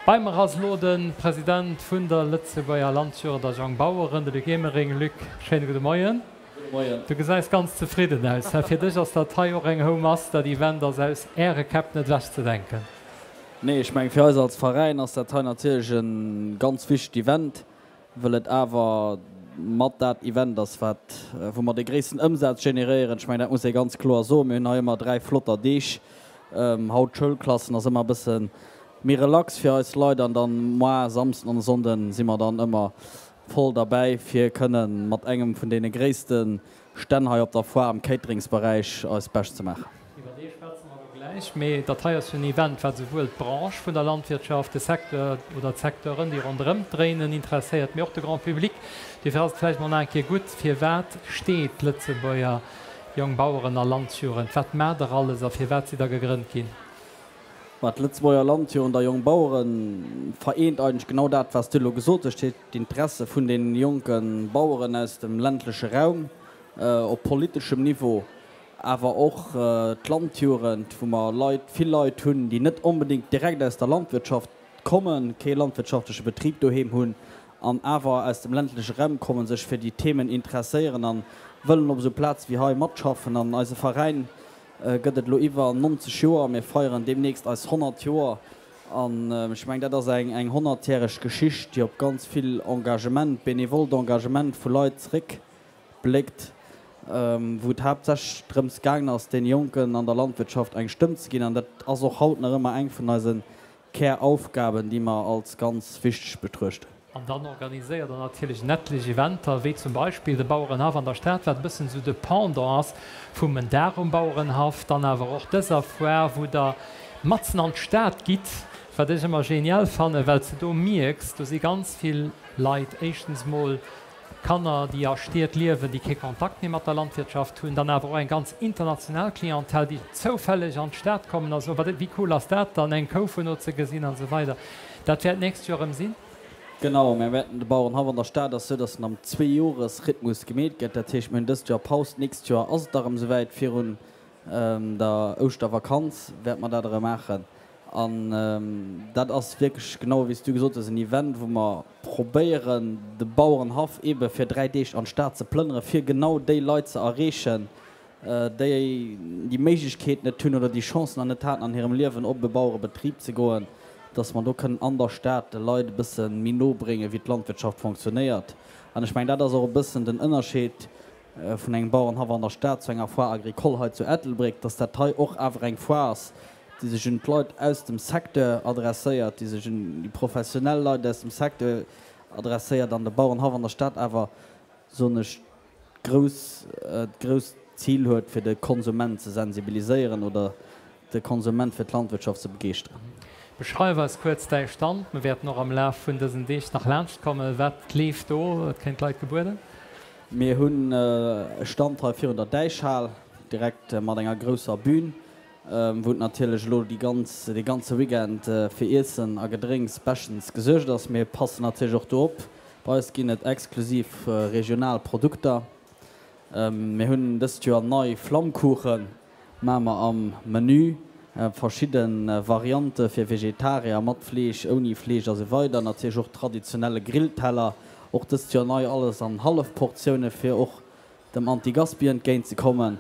Bei mer ass elo de President vun der Lëtzebuerger Landjugend a Jongbaueren, de Luc Emering. Luc, schéine gudde Moien. Gudde Moien. Du gesäis ganz zefridden aus. Fir dech ass dat hei och eng Houmass, dat Event ass aus Äre Käpp net ewechzedenken. Nee, ech mengen, fir eis als Veräin ass dat hei natierlech e ganz wichtegt Event, wëll et awer mat dat Event ass, wat, wou mer de gréissten Ëmsaz generéieren. Ech mengen, dat muss ee ganz kloer soen. Mir hunn hei ëmmer 3 flotter Deeg. Haut d'Schoulklassen ass ëmmer e bësse méi relax fir eis Leit an dann moar Samsden an e Sonnden si mer dann ëmmer voll derbäi, fir kënnen mat engem vun deene gréisste Stänn hei op der Foire am Cateringsberäich eis Bescht ze maachen. Iwwer dee schwätze mer elo gläich. Mee dat hei ass jo en Event, wat esouwuel d'Branche vun der Landwirtschaft, de Secteur oder d'Secteuren, déi ronderëm dréinen, interesséiert, mee och de Grand public. Duerfir ass et vläicht mol nach eng Kéier gutt, Firwat steet d'Lëtzebuerger Jongbaueren a Landjugend? Wat maacht Der alles a firwat sidd Der gegrënnt ginn? Ma d'Lëtzebuerger Landjugend a Jongbauere vereent eigentlech genau dat, wat s du elo gesot hues, dat heescht d'Interesse vun de jonke Baueren aus dem ländleche Raum op politeschem Niveau, awer och d'Landjugend, wou mer Leit, vill Leit hunn, déi net onbedéngt direkt aus der Landwirtschaft kommen, kee landwirtschaftleche Betrib doheem hunn an awer aus dem ländleche Raum kommen, sech fir déi Themen interesséieren a wëllen op esou Plaze wéi hei matschaffen. An eise Veräin gëtt et elo iwwer 90 Joer. Mir feieren deemnächst eis 100 Joer. An ech mengen, dat ass eng honnertjäreg Geschicht, déi op ganz vill Engagement, benevolt Engagement vu Leit zeréckbléckt, wou et haaptsächlech drëms gaangen ass, deene Jonken an der Landwirtschaft eng Stëmm ze ginn. An dat ass och haut nach ëmmer eng vun eise Käraufgaben, déi mer als ganz wichteg betruechten. An dann organiséiert Der natierlech en etlech Eventer, wéi zum Beispill de Bauerenhaff an der Stad, wat e bëssen esou de Pendant ass vum En Dag um Bauerenhaff. Dann awer och dëser Foire, wou Der matzen an d'Stad gitt, wat ech ëmmer genial fannen, well s de do mierks, do si ganz vill Leit, éischtens mol Kanner, déi a Stied liewen, déi kee Kontakt méi mat der Landwirtschaft hunn, dann awer och eng ganz international Clientèle, déi zoufälleg an d'Stad kommen a soen, Wat, wéi cool ass dat dann, eng Kou vun no ze gesinn an esou weider. Dat wäert d'nächst Joer erëm sinn. Genau, mir wäerten de Bauerenhaff an der Stad ass sou, datt en am Zweejoresrhythmus gemeet gëtt. Dat heescht, mir hunn dëst Joer Paus, d'nächst Joer ass et da erëm esouwäit, virun der Ouschtervakanz wäerte mer dat erëm maachen. An dat ass wierklech, genau wéi s du gesot hues, en Event, wou mer probéieren, de Bauerenhaff eebe fir 3 Deeg an d'Stad ze plënnere fir genau déi Leit ze erreechen, déi déi Méiglechkeet net hunn oder déi Chance nach net haten an hirem Liewen op e Bauerebetrib ze goen, dass mer do kënnen an der Stad de Leit e bësse méi no bréngen, wéi d'Landwirtschaft fonctionnéiert. An ech mengen, dat ass och e bëssen den Ënnerscheed vun engem Bauerenhaff an der Stad zu enger Foire agricole hei zu Ettelbréck, dass dat hei och awer eng Foire ass, déi sech un d'Leit aus dem Secteur adresséiert, déi sech un déi professionell Leit aus dem Secteur adresséiert an de Bauerenhaff an der Stad awer, soen ech, d'grouss, d'grousst Zil huet, fir de Konsument ze sensibiliséieren oder de Konsument fir d'Landwirtschaft ze begeeschteren. Beschreif eis kuerz däi Stand. Mir wäerten och am Laf vun dësen Deeg nach laanscht kommen. Wat leeft do? Wat kréien d'Leit gebueden? Mir hunn e Stand hei virun der Däichhal, direkt mat enger grousser Bühn, wou et natierlech elo déi ganz, dee ganze Weekend fir Iessen a Gedrénks beschtens gesuergt ass. Mir passen natierlech och do op. Bei eis ginn et exklusiv regional Produkter. Mir hunn dëst Joer nei Flammkuchen, maache mer am Menü, verschidde Variante fir Vegetarier, mat Fleesch, ouni Fleesch a sou weider. Natierlech och traditionelle Grillteller, och dëst Joer nei, alles an Hallefportioune fir och dem Anti-Gaspi entgéint ze kommen.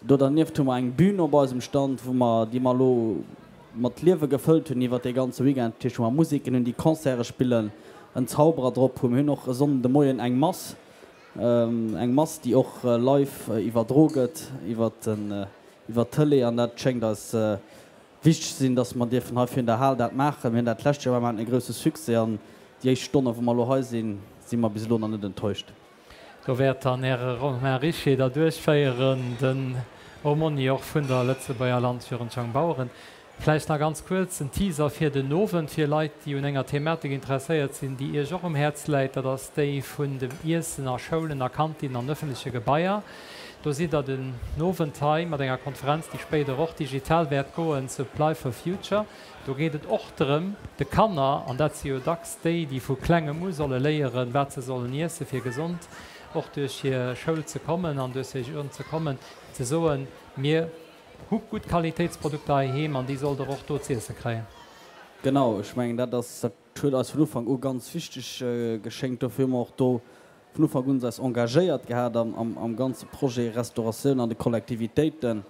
Do dernieft hu mer eng Bühn op eisem Stand, wou mer, déi mer elo mat Liewe gefëllt hunn iwwert dee ganze Weekend. Dat heescht, wou mer Museken hunn, déi Concerte spillen, en Zauberer drop hunn. Mir hunn och e Sonnden de Moien eng Mass, eng Mass, déi och live iwwerdro gëtt iwwert den, iwwert d'Tëlee. An dat schéngt eis wichteg ze sinn, dass mer dierfen hei virun der Hal dat maachen. Mir hunn dat d'lescht Joer gemaach, mir haten e grousse Succès an déi éischt Stonne wou mer elo hei sinn, si mer bis elo nach net enttäuscht. Do wäert dann Äre Romain Richer da duerchféieren, den Aumônier och vun der Lëtzebuerger Landjugend Jongbaueren. Vläicht nach ganz kuerz en Teaser fir den Owend, fir Leit, déi un enger Thematik interesséiert sinn, déi Iech och um Häerz läit, dat ass déi vun dem Iessen a Schoulen, a Kantinnen an ëffentleche Gebaier. Do sidd Der den Owend hei mat enger Konferenz, déi spéider och digital wäert goen, Supply for Future. Do geet et och drëm, de Kanner, an dat si jo dacks déi, déi vu klengem u solle léieren, wat se sollen iessen, fir gesond och duerch hir Schoul ze kommen an duerch hir Jugend ze kommen, ze soen, Mir hu gutt Qualitéitsprodukter heiheem an déi sollt Der och do z'iesse kréien. Genau, ech mengen dat ass, dat huet eis vun Ufank u ganz wichteg geschéngt. Dofir hu mer och do vun Ufank un eis engagéiert gehat am ganze Projet Restauratioun an de Kollektivitéiten.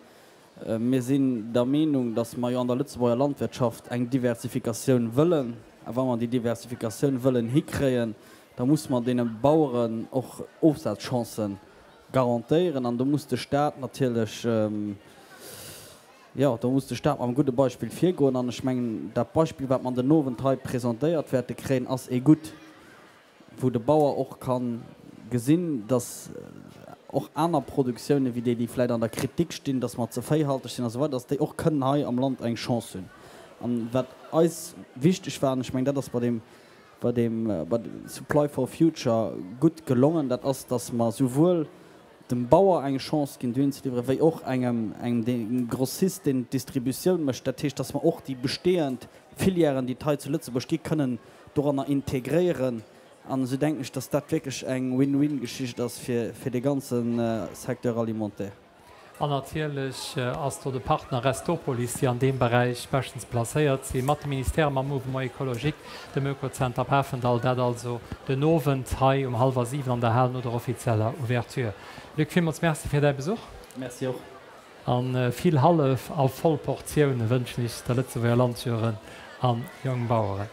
Mir sinn der Meenung, datt mer jo an der Lëtzebuerger Landwirtschaft eng Diversifikatioun wëllen. A wa mer déi Diversifikatioun wëllen hikréien, da muss mer deene Baueren och Ofsazchancen garantéieren. An do muss de Stat natierlech, jo, do muss de Stat mam gudde Beispill virgoen. An ech mengen, dat Beispill, wat mer den Owend hei presentéiert wäerte kréien, ass ee gutt. wou de Bauer och ka gesinn, datt och aner Produktiounen, wéi déi, déi vläicht an der Kritik stinn, datt mer ze véihalteg sinn a sou weider, datt déi och kënnen hei am Land eng Chance hunn. An wat eis wichteg war, an ech mengen, dat ass bei deem, bei deem, bei Supply for Future gutt gelongen, dat ass, datt mer souwuel dem Bauer eng Chance ginn, dohin ze liwweren, wéi och engem, engem dee Grossist, deen d'Distributioun mécht. Dat heescht, datt mer och déi bestehend Filièren, déi et hei zu Lëtzebuerg gi, kënnen doranner integréieren. An esou denken ech, datt dat wierklech eng Win-win-Geschicht ass fir, fir dee ganze Secteur alimentaire. An natierlech ass do de Partner Restopolis, déi an deem Beräich beschtens placéiert si mat de Ministèrë, mam Mouvement écologique, dem Oekozenter Pafendall. Dat also den Owend hei um hallwer 7 an der Hal no der offizieller Ouverture. Luc, villmools Merci fir däi Besuch. Merci och. A vill hallef a voll Portioune wënschen ech der Lëtzebuerger Landjugend an Jongbaueren.